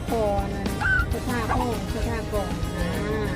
ຂໍນັ້ນ ສະຖາ ສະຖາກອນ ອ່າ.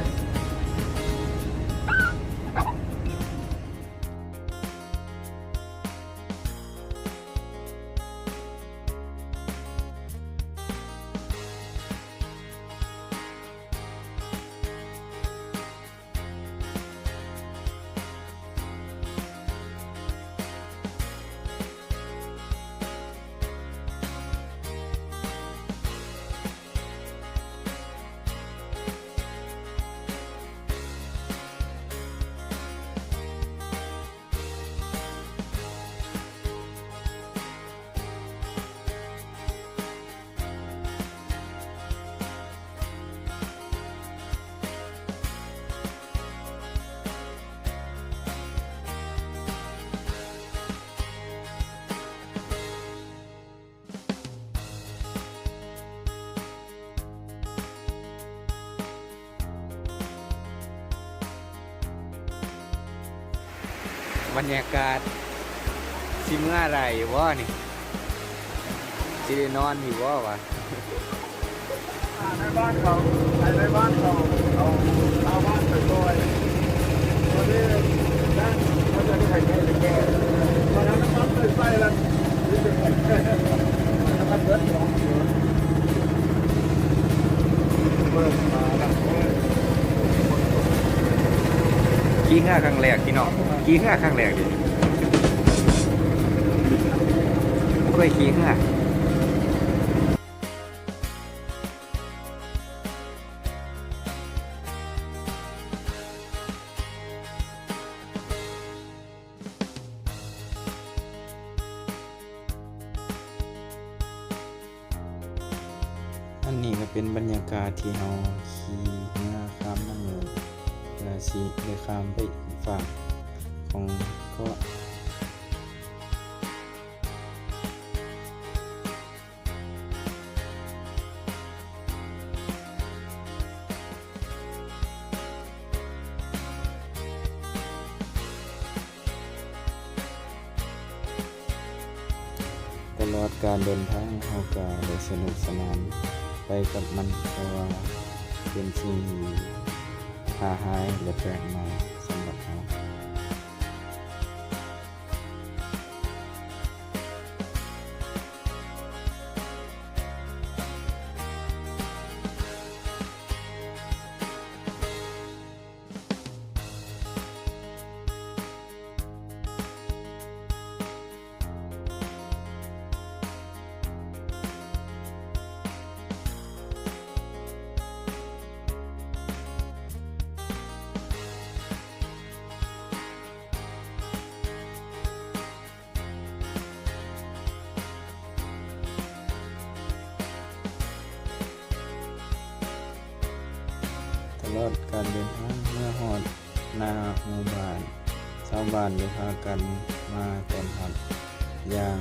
ບັນຍາກາດ ຊິເມືອໄດ້ຢູ່ບໍ່ນີ້? ຊິໄດ້ນອນຢູ່ບໍ່ວະ? ໃນບ້ານເຂົາ ໃຫ້ໃນບ້ານເຂົາເອົາຊາວບ້ານໄປປ່ອຍ ຕອນນີ້ ເຂົາຈະໄດ້ໃຫ້ແກ່ ຕອນນັ້ນນ້ຳມັນໃສ່ໃສ່ແລ້ວ ຂີ່ເຮືອຄັ້ງແລກພີ່ນ້ອງ ຂີ່ເຮືອຄັ້ງແລກເດ ບໍ່ເຄີຍຂີ່ເຮືອ. ອັນນີ້ກໍເປັນບັນຍາກາດທີ່ເຮົາຂີ່ເຮືອຂ້າມນ້ຳເງິນ ແລະ ຊິໄດ້ຂ້າມໄປອີກຟາກຂອງເກາະ. ຕະຫຼອດການເດີນທາງ ເຮົາກະໄດ້ສະໜຸກສະໜານໄປກັບມັນ ເພາະວ່າເປັນສິ່ງທີ່ທ້າທາຍ ແລະ ແປກໃໝ່ສຳລັບເຮົາ. ຕະຫຼອດການເດີນທາງ ເມື່ອຮອດໜ້າໝູ່ບ້ານ, ຊາວບ້ານໄດ້ພາກັນມາຕ້ອນຮັບຢ່າງ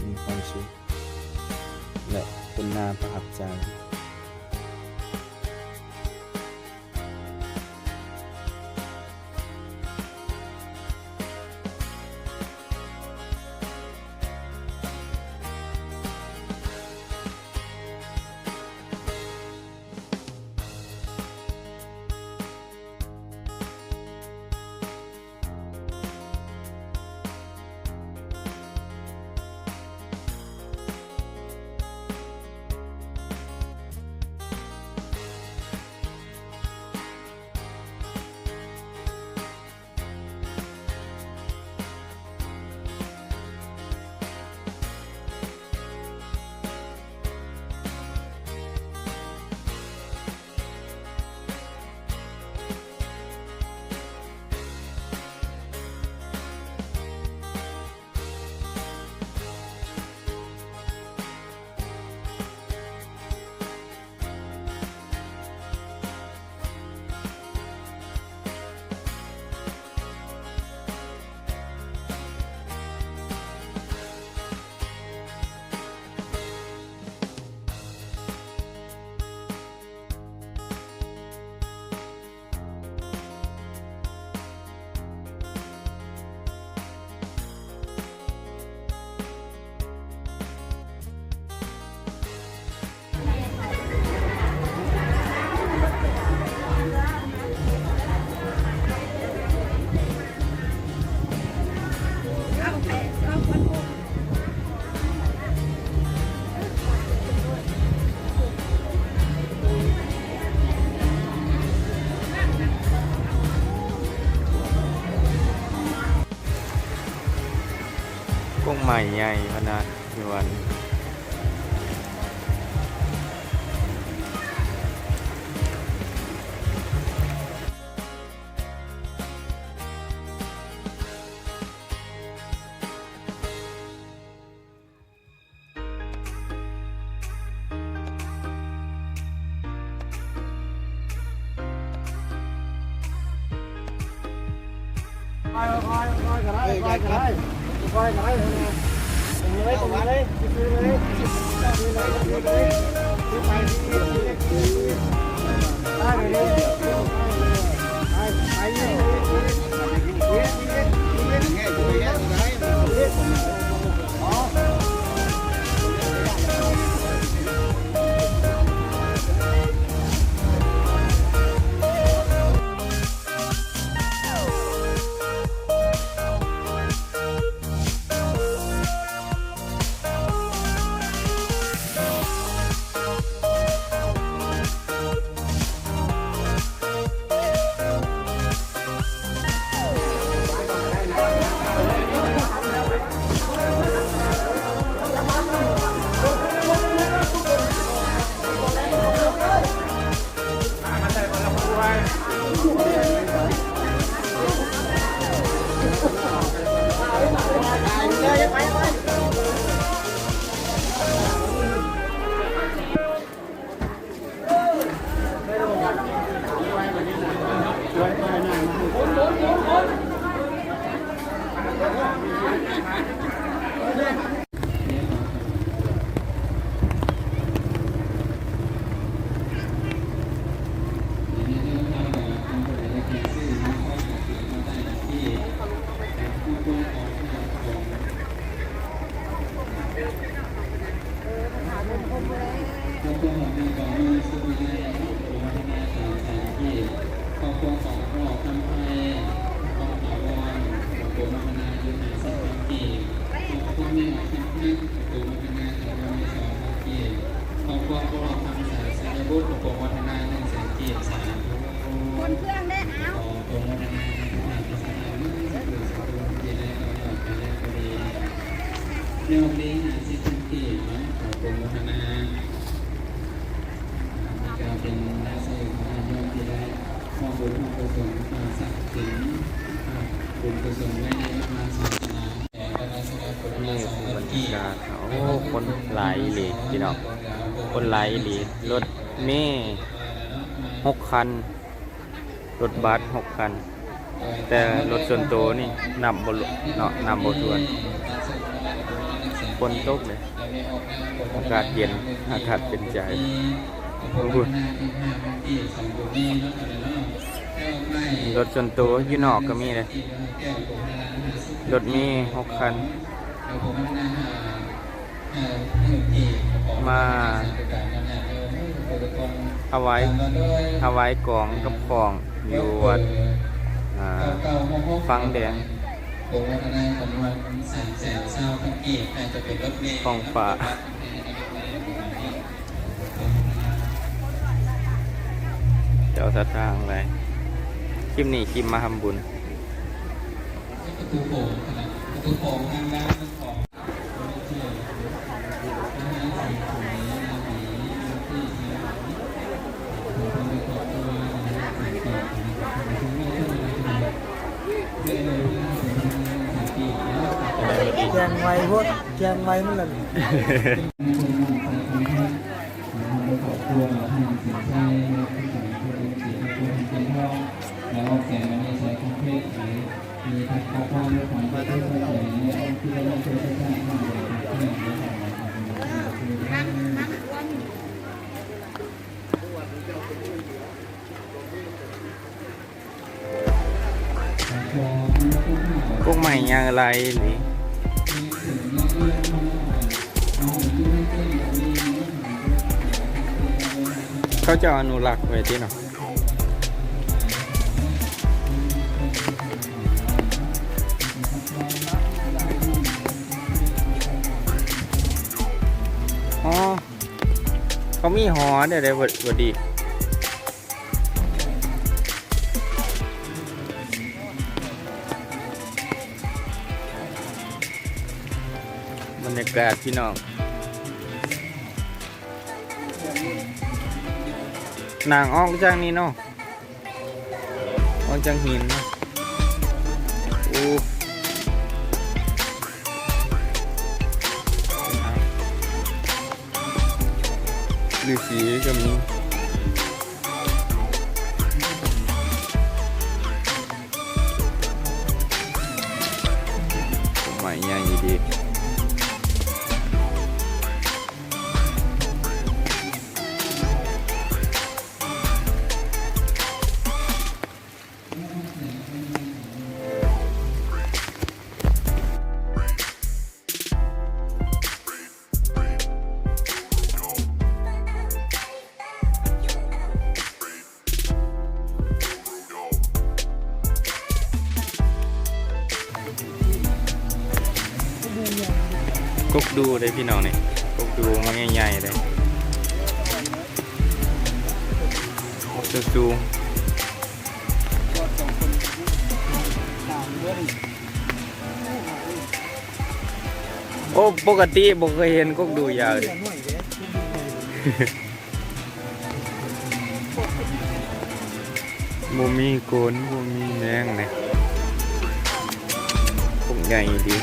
ມີຄວາມສຸກ ແລະ ເປັນໜ້າປະທັບໃຈ. ເ ພວກໃໝ່ໃຫຍ່ພະນະ ຍວນ. ຄອບຄົວຂອງທ່ານກໍມີສຸດວິໄລເນາະ ໂອໂມທະນາສາມແສນກີບ. ຄອບຄົວຂອງພໍ່ຄຳໄພ ຄອບຄົວຖາວອນ ໂອໂມທະນາຢູ່ຫ້າສິບພັນກີບ. ຄອບຄົວແມ່ຄຳພັນ ໂອໂມທະນາຖາວອນຢູ່ສອງພັນກີບ. ຄອບຄົວພໍ່ຄຳໃສ ໄຊຍະບຸດ ໂອໂມທະນາໜຶ່ງແສນກີບ. ສາທຸ. ຄົນເຄື່ອງໄດ້ ເອົາ ຂໍໂອໂມທະນາໃຫ້ທ່ານເຈົ້າສະຖານເມືອງສະເກີດສະກຸນ ທີ່ໄດ້ຕໍ່ຍອດໄປແລ້ວກໍດີ. ຍອດນີ້ຫ້າສິບພັນກີບເນາະ ຂໍໂອໂມທະນາ. ນີ້ກໍເປັນລາຍຊື່ຂອງຍາດໂຍມທີ່ໄດ້ຮ່ວມບຸນຮ່ວມກຸສົນ ສ້າງສັກສິນ ບຸນກຸສົນໄວ້ໃນວັດວາສາສະໜາ. ນີ້ຄືບັນຍາກາດ ໂອ້ ຄົນຫຼາຍອີ່ຫຼີພີ່ນ້ອງ ຄົນຫຼາຍອີ່ຫຼີ. ລົດເມຫົກຄັນ ລົດບັສຫົກຄັນ ແຕ່ລົດສ່ວນໂຕນີ້ນັບບໍ່ເນາະ ນັບບໍ່ຖ້ວນ. ຝົນຕົກເດ້ ອາກາດເຢັນ ອາກາດເປັນໃຈ. ລົດສ່ວນໂຕຢູ່ນອກກໍມີເດ້ ລົດເມຫົກຄັນ. ມາຖວາຍ ຖວາຍຂອງກັບຂອງຢູ່ວັດ ອ່າ ຝັ່ງແດງ ຂອງປ່າ ເຈົ້າສັດທາທັງຫຼາຍ. ຄລິບນີ້ຄລິບມາທຳບຸນ. ປະຕູໂຂງ ປະຕູໂຂງທາງດ້ານຂອງ ແກງໄວໂພດ ແກງໄວມັນລະ. ກົກໄມ້ໃຫຍ່ຫຼາຍອີ່ຫຼີ. ເຂົາເຈົ້າອະນຸລັກໄວ້ຕິເນາະ. ອໍ ເຂົາມີຫໍແນວໃດບໍ່ດີ? ບັນຍາກາດພີ່ນ້ອງ ນາງອອກຈາກນີ້ເນາະ ອອກຈາກຫີນເນາະ ໂອ້ ລືສີກໍມີ. ຕົ້ນໄມ້ໃຫຍ່ອີ່ຫຼີ. ກົກດູເດ້ພີ່ນ້ອງນີ້ ກົກດູມັນໃຫຍ່ໆເດ້ ກົກສູງໆ. ໂອ້ ປົກກະຕິບໍ່ເຄີຍເຫັນກົກດູຍາວເດ້. ບໍ່ມີໂກນ ບໍ່ມີແມງເດ້ ພວກໃຫຍ່ດີ.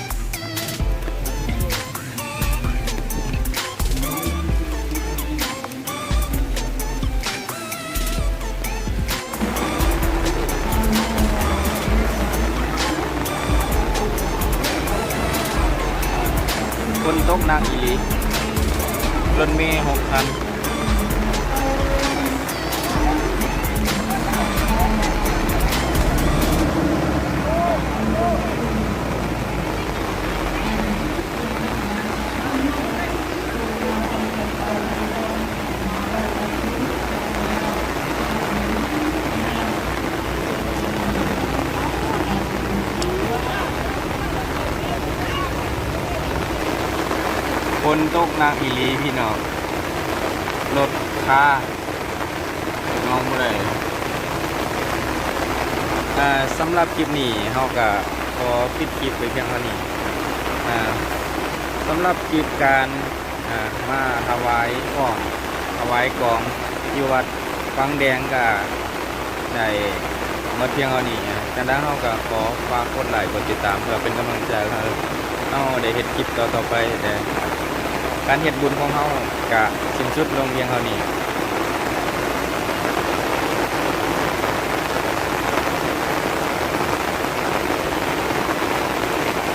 ຝົນຕົກໜັກອີ່ຫຼີ ລົດເມຫົກຄັນ. ຝົນຕົກໜັກອີ່ຫຼີພີ່ນ້ອງ ລົດຄາ ນ້ອງບໍ່ໄດ້. ເອີ ສຳລັບຄລິບນີ້ເຮົາກະຂໍປິດຄລິບໄວ້ພຽງເທົ່ານີ້. ເອີ ສຳລັບຄລິບການ ເອີ ມາຖວາຍຂອງ ຖວາຍກອງຢູ່ວັດ ວັງແດງກະໄດ້ໝົດພຽງເທົ່ານີ້. ຈັ່ງໃດເຮົາກະຂໍຝາກກົດໄລ ກົດຕິດຕາມ ເພື່ອເປັນກຳລັງໃຈໃຫ້ເຮົາໄດ້ເຮັດຄລິບຕໍ່ໆໄປ. ແຕ່ການເຮັດບຸນຂອງເຮົາກະສິ້ນສຸດລົງພຽງເທົ່ານີ້.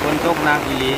ຝົນຕົກໜັກອີ່ຫຼີ.